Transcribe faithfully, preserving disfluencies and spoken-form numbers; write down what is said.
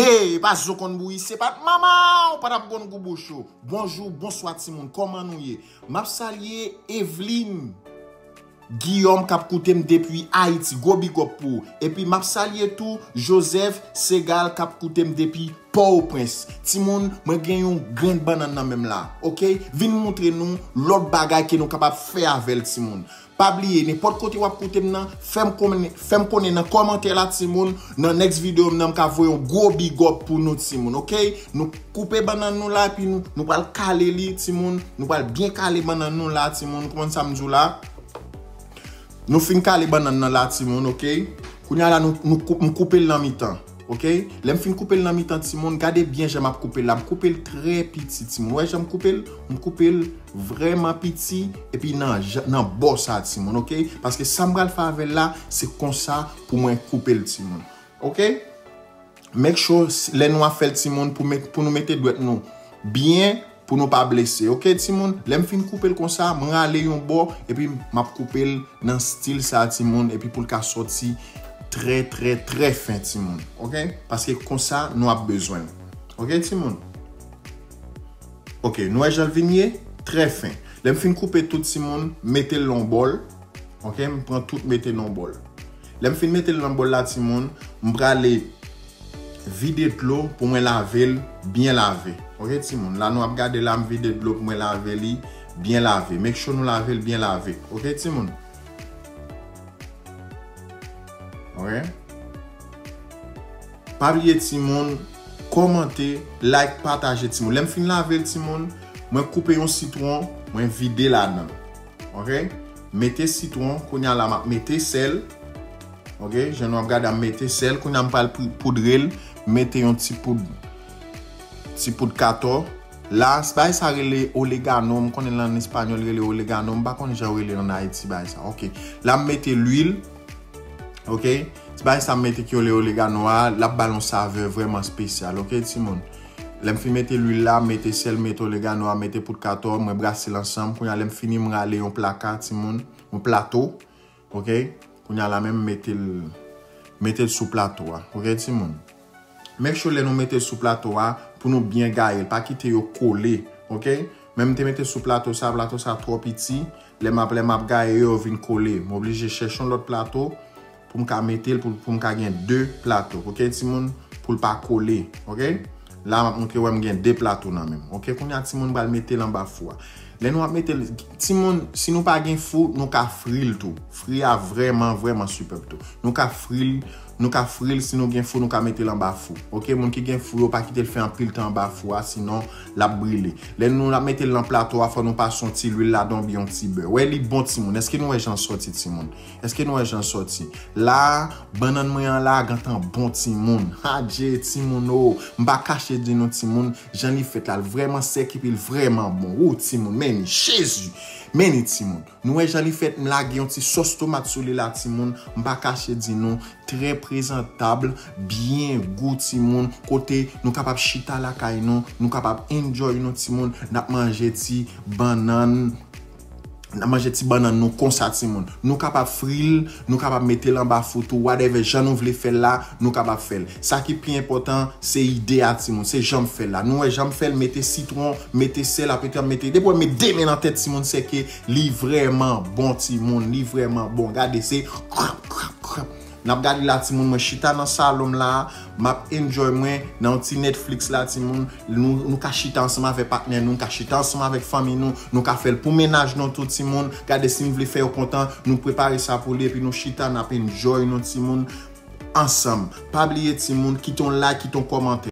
Hey, pa zo konn bouyi, se pa t manman w, pa t ap konn gou bouch ou. Bonjou, bonswa timoun, kòman nou ye? M ap salye Evelyne Guillaume k ap koute m depi Ayiti, gwo big up pou ou. Epi m ap salye tou Joseph Segal k ap koute m depi Pòtoprens. Timoun, mwen gen yon grenn bannann nan men m la, oke? Vin montre nou lòt bagay ke nou kapab fè avè l, timoun. Pa bliye, nenpòt kote w ap koute m nan, fè m konnen, fè m konnen nan kòmantè la, timoun. Nan next video m nan, m ka voye yon gwo big up pou nou, timoun, oke? Nou koupe bannann nou la, epi nou, nou pral kale li, timoun. Nou pral byen kale bannann nou la, timoun. Konprann sa m di w la? Nou fin kale bannann nan la, timoun, oke? Kounye a la, nou, nou kou-, m koupe l nan mitan, oke? Lè m fin koupe l nan mitan, timoun, gade byen jan m ap koupe l la. M koupe l trè piti, timoun. Wè jan m koupe l? M koupe l vrèman piti, epi nan jan, nan bò sa, timoun, oke? Paske sa m pral fè avè l la, se konsa pou mwen koupe l, timoun. Oke? Make sure, s-, lè nou ap fè l, timoun, pou met-, pou nou mete dwèt nou byen, pou nou pa blese. Oke, timoun? Lè m fin koupe l konsa, m rale yon bò, epi m ap koupe l nan stil sa, timoun, epi pou l ka sòti trè, trè, trè fen, timoun. Oke? Paske konsa, nou ap bezwen l. Oke, timoun? Oke, nou wè jan l vin ye? Trè fen. Lè m fin koupe tout, timoun, mete l nan bòl. Oke, m pran tout, mete l nan bòl. Lè m fin mete l nan bòl la, timoun, m prale vide dlo pou mwen lave l byen lave. Oke, timoun? La nou ap gade la, m vide dlo pou mwen lave li byen lave. Make sure nou lave l byen lave. Oke, timoun? Oke? Pa bliye, timoun, kòmante, like, pataje, timoun. Lè m fin lave l, timoun, mwen koupe yon sitwon, mwen vide ladan l. Oke? Mete sitwon, kounye a la, m ap mete sèl. Oke? Jan nou ap gade, m mete sèl. Kounye a, m pral pou-, poudre l, mete yon ti poud, ti poud katò. La, bagay sa rele oregano. M konnen l an espanyòl rele oregano. M pa konn jan yo rele l an Ayiti, bagay sa. Oke. La, m mete lwil. Oke? Ti bagay sa m mete ki rele oregano a, l ap ba l yon savè vrèman espesyal. Oke, timoun? Lè m fin mete lwil la, mete sèl, mete oregano a, mete poud katò, mwen brase l ansanm. Kounye a, lè m fini, m rale yon plaka, timoun. Yon plato. Oke? Kounye a la menm, mete l, mete l sou plato a. Oke, timoun? Make sure lè nou mete l sou plato a, pou nou byen gaye l. Pa kite yo kole, oke? Men m te mete l sou plato sa, plato sa twò piti. Lè m ap, lè m ap gaye yo, yo vin kole. M oblije chèche yon lòt plato pou m ka mete l, pou, pou m ka gen de plato, oke, timoun? Pou l pa kole, oke? La, m ap montre w, m gen de plato nan men m, oke? Kounye a, timoun, m pral mete l anba fou a. Lè nou ap mete l, timoun, si nou pa gen fou, nou ka fri l tou. Fri a vrèman, vrèman sipèb tou. Nou ka fri l, nou ka fri l, si nou gen fou, nou ka mete l anba fou. Oke, moun ki gen fou yo, pa kite l fè anpil tan anba fou a, sinon l ap brile. Lè nou ap mete l nan plato a, fò nou pase yon ti lwil ladan oubyen yon ti bè. Wè, li bon, timoun. Èske nou wè jan l sòti, timoun? Èske nou wè jan l sòti? La, bannann mwen an la, gentan bon, timoun. Adje, timoun, o. M pa kache di nou, timoun, jan li fèt la, l vrèman sèk epi l vrèman bon. O, timoun, men ni, Jezi! Men ni, timoun. Nou wè jan li fèt, m lage yon ti sòs tomat sou li la, timoun. M pa kache di nou, trè prezantab, byen gou, timoun. Kote nou kapab chita lakay nou, nou kapab enjoy nou, timoun. N ap manje ti bannann, n ap manje ti bannann nou konsa, timoun. Nou kapab fri l, nou kapab mete l anba fou tou, whatever, jan nou vle fè l la, nou kapab fè l. Sa ki pi enpòtan, se ide a, timoun, se jan m fè l la. Nou wè jan m fè l, mete sitwon, mete sèl, apre tou, m mete, depi w met de men nan tèt, timoun, se ke li vrèman bon, timoun, li vrèman bon. Gade, se krap, krap, krap. N ap gade la, timoun, mwen chita nan salon m la, m ap enjoy mwen nan yon ti Netflix la, timoun. Nou, nou ka chita ansanm avèk patnè nou, nou ka chita ansanm avèk fanmi nou, nou ka fè l pou mennaj nou tou, timoun. Gade, si n vle fè yo kontan, nou prepare sa pou li, epi nou chita, n ap enjoy nou, timoun, ansanm. Pa bliye, timoun, kite yon like, kite yon kòmantè.